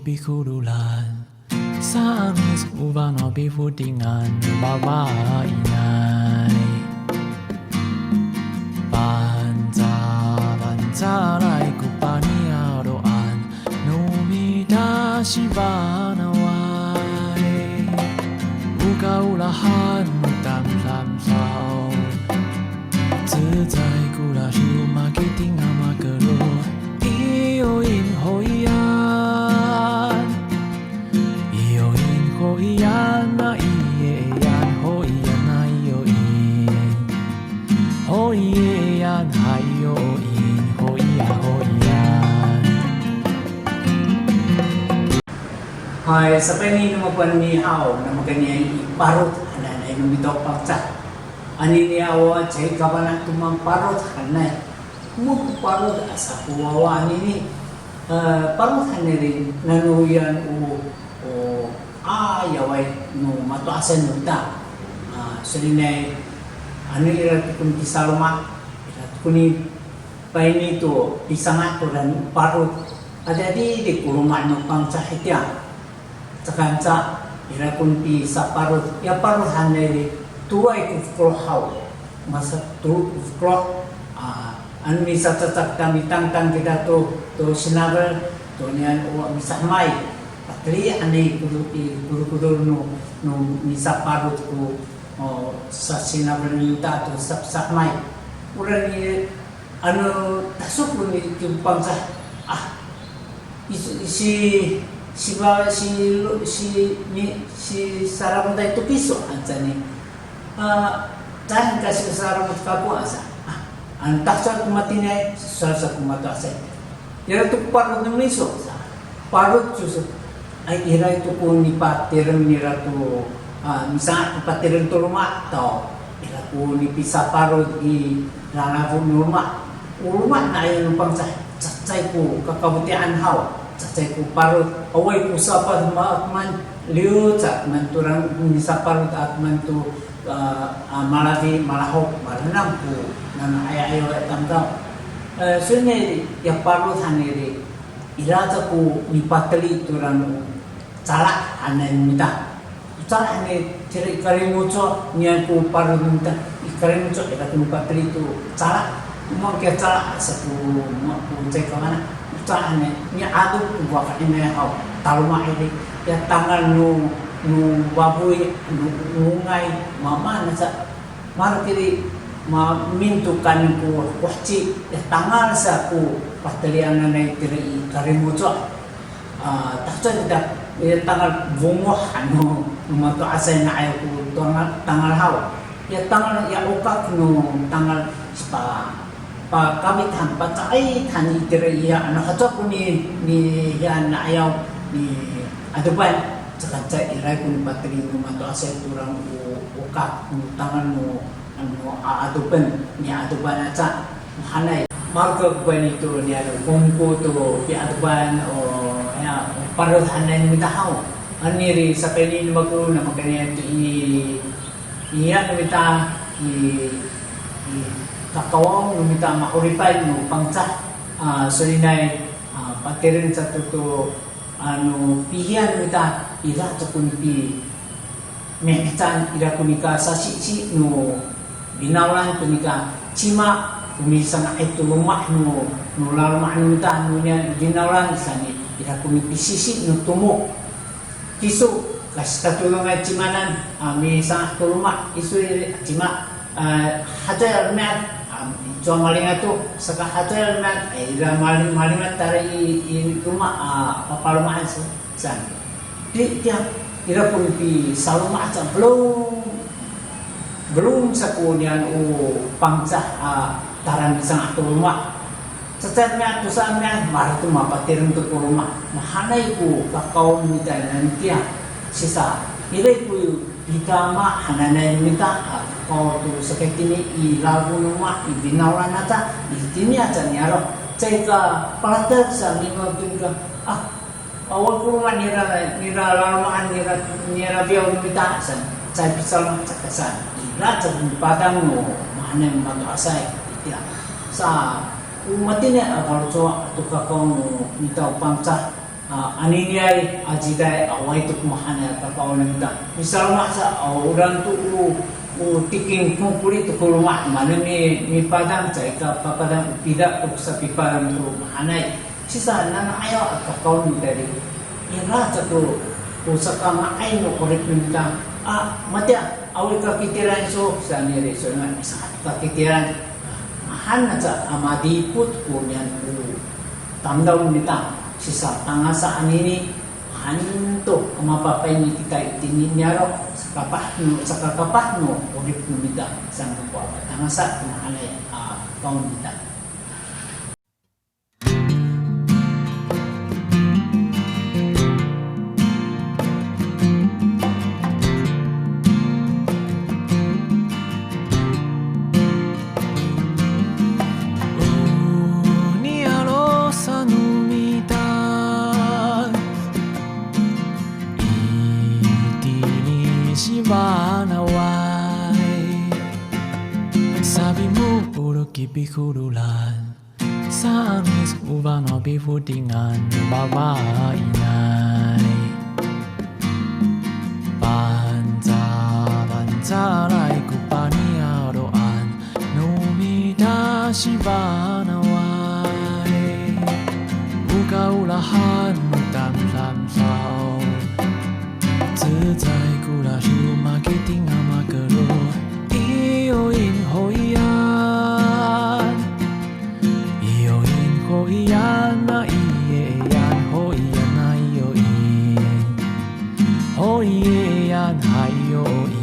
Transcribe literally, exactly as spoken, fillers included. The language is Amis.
Pikololan, saan i so'ovan no pifotingan, fafainay. Fangcalangcalay ko paniyaro'an no mita sifanaway. O kaolahan no tamdamdaw. Cecay ko radiw makiting a makero. Iyoin hoyan. Iyoin hoyan na iyeyan hoyan na iyoin. Hoyan hayoin hoyan hoyan. Hay, sapayni no mako anini haw, no mako anini i parod hananay no mita o Pangcah. Anini awa caay kafana' to maparod hanay. Mo parod asa ko wawa anini. E, parod hanay ri, nano iyan o, o, a, ayaway no mato'asay no mita. A, solinay, ano ira to ko nipisaloma', ira to ko nipayni to pisanga' to ran parod. Adidi ko loma' no Pangcah itiya. Caay kanca, ira ko nipisaparod, ya parod hanay ri, toloay ko fokeloh haw. Masatolo ko fokeloh, a, ano misacacak kita, mitangtang kita to, to sinafel, to niyan o misahemay. Pateli hanay i kodo-, i kodokodol no, no misaparod ko, o, sasinafel no mita to sa-, sahemay. Ora ni Ano, taso ko ni, to Pangcah, a, i, si, si, ba, si, lo, si, ni, si Saramotay to kiso, anca ni, a, caay ka si Saramot kako, asa, a, ano, taso ko matiniay, sowal sa ko mato'asay. Ira to ko parod no miso, sa. Parod, sowal sa. Ay, ira to ko nipatireng nira to, a, misanga' ko patireng to loma' to. Ira ko nipisaparod i lalafo no loma'. O loma' na'ayaw no Pangcah, cacay ko kakafoti'an haw, cacay ko parod, awaay ko sapat ma-, man, liyo ca man to ran misaparod a man to, a, a, malafi, malahok, maranam ko nana'ayay a tamdaw. E, solinay ya parod hanay ri, ira ca ko nipateli to ran o cala' hanay no mita. O cala' hanay, tira i kalimoco' niyan ko parod no mita, i kalimoco' ira ko nipateli to cala'. O maan kiya cala' sa ko, ma, ko caay kafana'. O cala' hanay, mi'adop ko fa'inay haw, taloma' iri, ya tangal no, no fafoy, no, no nga'ay, mamaan sa, Maro' kiri, ma, minto kaenen ko, ko heci, ya tangal sa ko patelian nanay tira i kalimoco'. A, tahacowa kita, ya tangal fongoh, ano, no mato'asay na'ayaw ko tangal, tangal haw. Ya tangal, ya okak no tangal, sipa, pakafit han, paca'ay han itira iya, ano hacowa ko ni, ni, ya na'ayaw, ni adopan, caay ka caay iray ko nipateli no mato'asay to ran o, okak, no tangal no, ano, a, adopen, niadopan aca, mahaenay. Maro' ko payni to, niya, no, kongko to, piadopan, o, ya, o, parod hanay no mita haw. Anini ri, sapayni no mako, na makayni to i, iya no mita, i, i, kakawaw no mita ma'oripay no Pangcah, a, solinay, a, patireng sato to, ano, pihiyan no mita, ira to ko nipi, mihecaan ira ko nika sasisi no finawlan to nika cima ko misanga'ay to loma' no, no laloma' no mita no niya finawlan saan i ira ko nipisisi no tomok. Kiso, kasitatodongay cimanan, a, misanga' to loma', iso i cima, a, hacowa romi'ad, a, cowa malingato, saka hacowa romi'ad, e, ira mali-, malingat tara i, i loma', a, papaloma'an sa. Saan. Di, tiya, ira ko nipisaloma' aca belom, belom sa ko niyan o Pangcah a tara misanga' to loma'. Cecay niya, tosa niya, maro' to mapatireng to ko loma'. Mahaenay ko kakawaw no mita nani tiya. Sisa, ira ko pitama hananay no mita, a, kakawaw to sakatini i laloma' no loma', i finawlan aca, itini aca niyaro'. Caay ka palatek sa, nima to nika, a, Awa ko loma' nira, nira laloma'an, nira, nira fiyaw no mita saan, caay pisaloma' caka saan. Ira caay ko nipadang no mahaenay mato'asay itiya. Sa, o matini a faloco' ato kakaw no mita o Pangcah, A, aniniay a ciday, awaay to ko mahaenay a kakaonen ita. Misaloma' sa, a, o raan to o, o tikin kokorit to ko loma', maan mi, mipadang, caay ka papadang, o pida to ko sapipadang to mahaenay. Sisa, nana'ayaw a kakaonen ita i. Ira sa ko, ko sakanga'ay no 'orip no mita. A, matiya, awaay kakitiran iso, saan ni Riso, saan ni Riso, saan ni Riso, kakitiran. Mahaen aca a madipot ko niyan o tamdaw no mita, sisa tangasa anini, mahaen to a mapapayni kita itini niyaro', sakapah no, sakakapah no 'orip no mita, saan ko a tangasa ko mahaenay a kakaonen ita. O niyaro' sa no mita, itini sifanaway, sapimpolong i pihololan, saan ni Sowa no pifotingan, fafainay. Fangcal, fangcalay ko paniyaro'an no mita sifanaway. O kaolahan no tamdamdaw, cecay ko radiw, makiting a makerod, iyoin hoiyan. Iyoin hoiyan a iyeyan, hoiyan a iyoin. Hoiyan a iyoin.